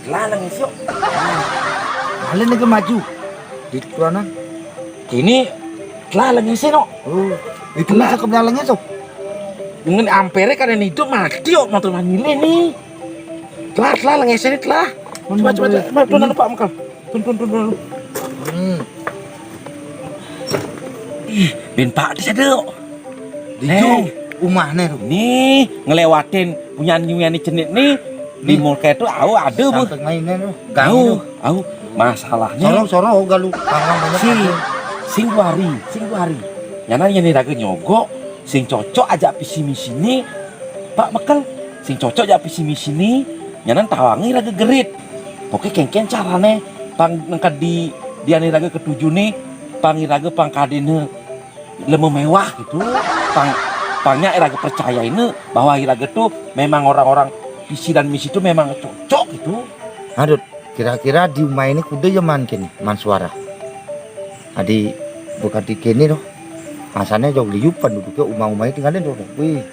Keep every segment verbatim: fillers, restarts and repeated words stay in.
Lah, lah ngisi, yo. Alé né maju. Di tuanan. Ini lah, lah ngisi, no. Oh, itu lah. Masa kebenarannya tuh. Ngen ampere kan ini hidup mati, yo, motor manile nih. Telah, telah, lah ngisi ini telah. Coba, coba, coba. Tun, tun, Pak Mekal. Tun, tun, tun, tun. Hmm. Ih, ben Pak di sadé, yo. Di jung umahné tuh. Nih, ngelewatin punya nyunya nih cenit nih. Di mall kayak tuh, au, ada, Bu. Sampai mainnya tuh. Au, au. Masalahnya soro, soro, galu. Panggang banyak sing, ada. Sing wari, sing wari. Nyana nyani raga nyogok, sing cocok aja visi misi nih, Pak Mekal. Sing cocok aja visi misi nih, nyana tawangi raga gerit. Oke, kengken carané, pang nengkat di, di ane raga ketujuh nih, pang iraga pang kadéna lema mewah gitu. Pang, pangnya iraga percaya ini bahwa iraga tuh memang orang-orang visi dan misi itu memang cocok gitu. Adut, kira-kira di umah ini kuda ya man kini, man suara. Adi bukan di kini doh. Asane jauh liu penduduknya umah-umah ini tinggalin doh. Wih,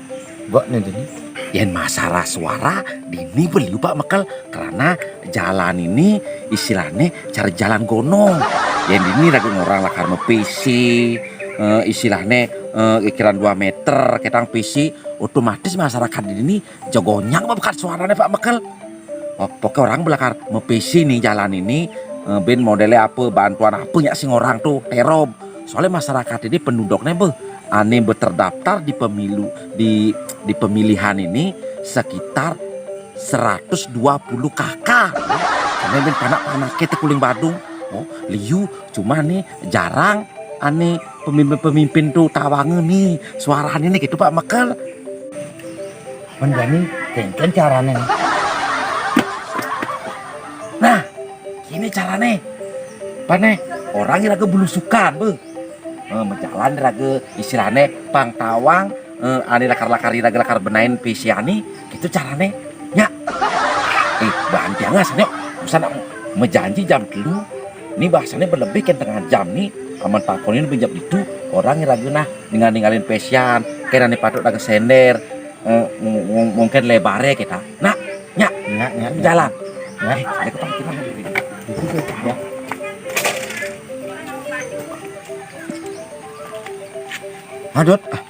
bak nih ini. Yen masalah suara, dini beliu Pak Mekal, karena jalan ini istilahnya cara jalan gonong. Yen dini raga orang lakar mepisi, eh, istilahnya, eh, ikiran dua meter ketang pisi, otomatis masyarakat dini jagonyang apa bekat suaranya Pak Mekal. Oh, pokoknya orang belakar mepisi nih jalan ini, eh, ben modelnya apa, bantuan apa ya sing orang tuh terob. Soalnya masyarakat ini penduduknya be, ane be terdaftar di pemilu, di, di pemilihan ini sekitar seratus dua puluh K K. Karena ben panak-panak kita kuling Badung. Oh, liu cuma nih jarang ane pemimpin-pemimpin tuh tawange nih suaranya nih gitu Pak Mekal. Menjani kengken carane. Nah, gini carane. Pane, orang iraga belusukan, be. Eh, menjalan iraga istilahnya pang tawang, eh, ane lakar-lakar iraga lakar benain pisiani, gitu carane. Ya. Eh, bantiang lah, sanyo. Usan mejanji jam telu. Ini bahasanya berlebih kan tengah jam nih. Aman pakonin bejap itu orang iraga nah dengan ninggalin pesian, kena nih patut iraga sender. Eh, mu-, mu-, mungkin lebare kita. Nah, nyak, nyak, nyak, jalan. Nyak. Eh, ada ketampilan. Di situ, ya. Adot, ah,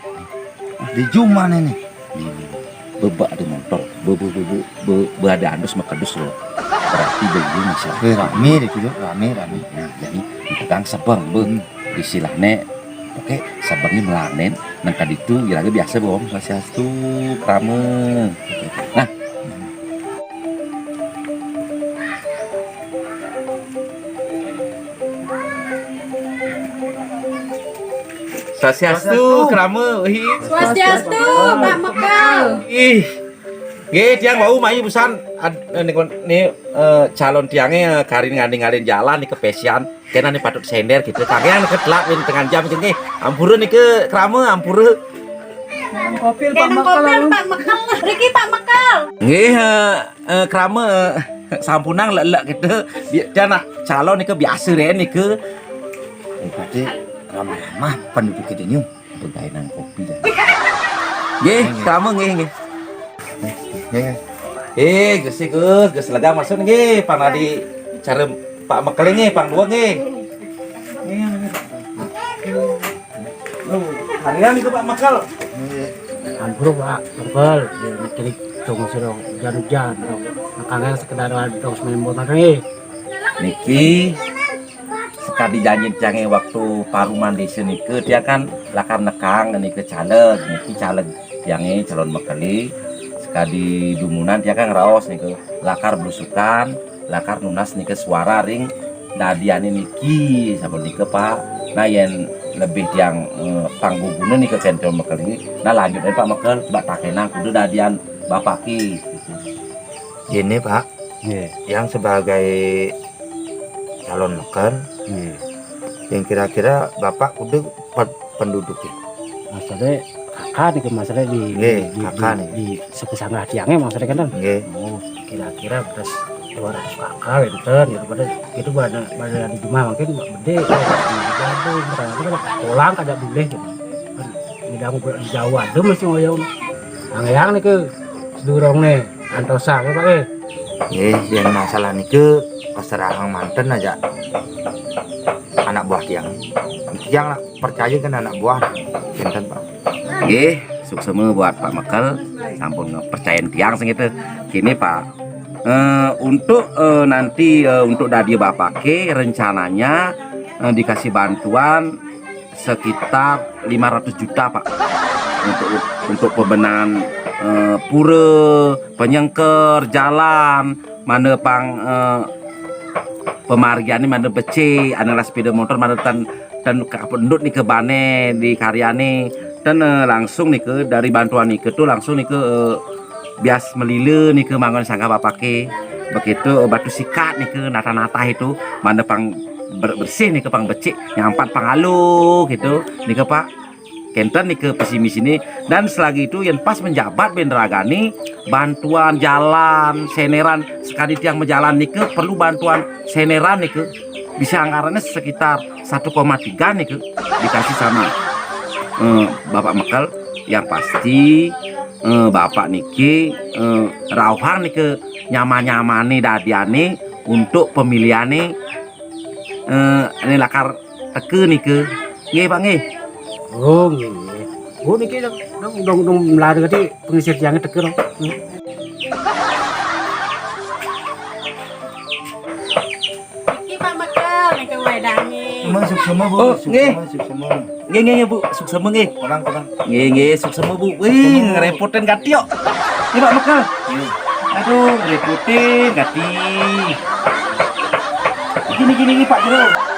di juma nih. Bebak ada motor, be, be, be, be, be, be ada andus makedus loh. Berarti beli masalah. Eh, rame deh, Dot, rame, rame. Nah, jadi itu kan sebeng, be. Hmm. Istilahnya, oke, sebengnya melanen, nang kadi itu, ya lagi biasa, bohong, swastiastu, krama. Nah. Swastiastu, krama, ih. Swastiastu, Pak Mekal. Ih. Nggih, tiang wau mayu pesan ad-, eh, niku, ni, eh, calon tiangnya, eh, kari ngalih-ngalih jalan nih kepesian. Kena nih patut sender gitu. Kagian ketelak win tengah jam gitu nggih. Ampura nih ke krama, ampura. Kopil, Pak Mekal. Pak Mekal. Riki, Pak Mekal. Nggih, eh, eh, krama, eh, sampunang lek-lek gitu. Bi-, dia nak calon nih ke biasa deh nih ke. Eh, berarti ramah-ramah penduduk itu nyu. Begawe nang kopi dah. Nggih, krama nggih, nggih. Nggih, nggih. Eh, Gus, Gus, Gus lega masuk nggih, pang tadi cara Pak Mekal nggih, pang dua nggih. Harian itu Pak Mekal. Ampura, Pak Mekal, ya, mikir tong sira hujan-hujan, tong. Makanya sekedar ada tong semembo nggih. Niki sekadi janji tiange waktu paruman desa nika, tiang kan lakar nekang nika caleg, niki caleg tiange calon Mekeli. Sekadi dumunan tiang kan ngraos nika lakar belusukan, lakar nunas nika suara ring dadiane niki, sampun nika, Pak. Nah, yen lebih tiang, eh, panggugune nika kenten Mekeli. Nah, lanjut ae, Pak Mekel, coba takenang kudu dadian Bapak ki. Gini, Pak. Nggih. Yang sebagai calon Mekel, nggih, yang kira-kira Bapak kudu pe-, penduduknya. Maksudnya, kakak nih, maksudnya di, nggih, di, kakak di, nih, di sepesanggah tiangnya maksudnya kan, kan? Nggih. Oh, kira-kira beres dua ratus kakak gitu kan, gitu. Pada, itu pada, pada di rumah mungkin gede, pulang kada boleh gitu. Kan, di dalam jauh ada mesti ngoyong. Yang, yang nih ke sedurung nih, antosa, ya, Pak, eh. Nggih, yén masalah niki terserahang manten aja anak buah tiang. Tiang nak percaya kan anak buah, kinten, Pak. Nggih, suksema buat Pak Mekel, sampun ngepercayain tiang sing itu. Gini, Pak, eh, untuk, eh, nanti, eh, untuk dadi bapake, rencananya, eh, dikasih bantuan sekitar lima ratus juta, Pak. Untuk, untuk pembenahan, eh, pura, penyengker, jalan, mana pang, eh, pemargiane mana becik, ane lah sepeda motor mana tan, tan kapundut niki bane dikaryane, tan, eh, langsung niki dari bantuan niki tu langsung niki, eh, bias melila niki mangun sanggah bapake. Begitu, eh, batu sikat niki nata-nata itu mana pang ber-, bersih niki pang becik, nyampat pang alu gitu. Niki, Pak. Kenten niki pesimis ini. Dan selagi itu yang pas menjabat ben ragane bantuan jalan, seneran, sekali tiang menjalan niki perlu bantuan seneran niki. Bisa anggarannya sekitar satu koma tiga niki dikasih sama, eh, Bapak Mekel. Yang pasti, eh, Bapak niki, eh, rauhang niki nyama-nyamane dadiane untuk pemilihannya, eh, ini lakar teke niki. Nggih, Pak, nggih. Oh, nggih, nggih. Oh, niki dong, dong, dong, dong melari tadi pengisir tiangnya teke dong. Hmm. Iki Pak Mekel niki wedange. Emang suksema, Bu. Oh, suksema, nggih. Suksema. Nggih, nggih, nggih, Bu. Suksema nggih. Pulang, pulang. Nggih, nggih, suksema, Bu. Wih, ngerepotin gati kok. Nggih, Pak Mekel. Nggih. Aduh, ngerepotin gati. Gini, gini, gini, Pak Jero.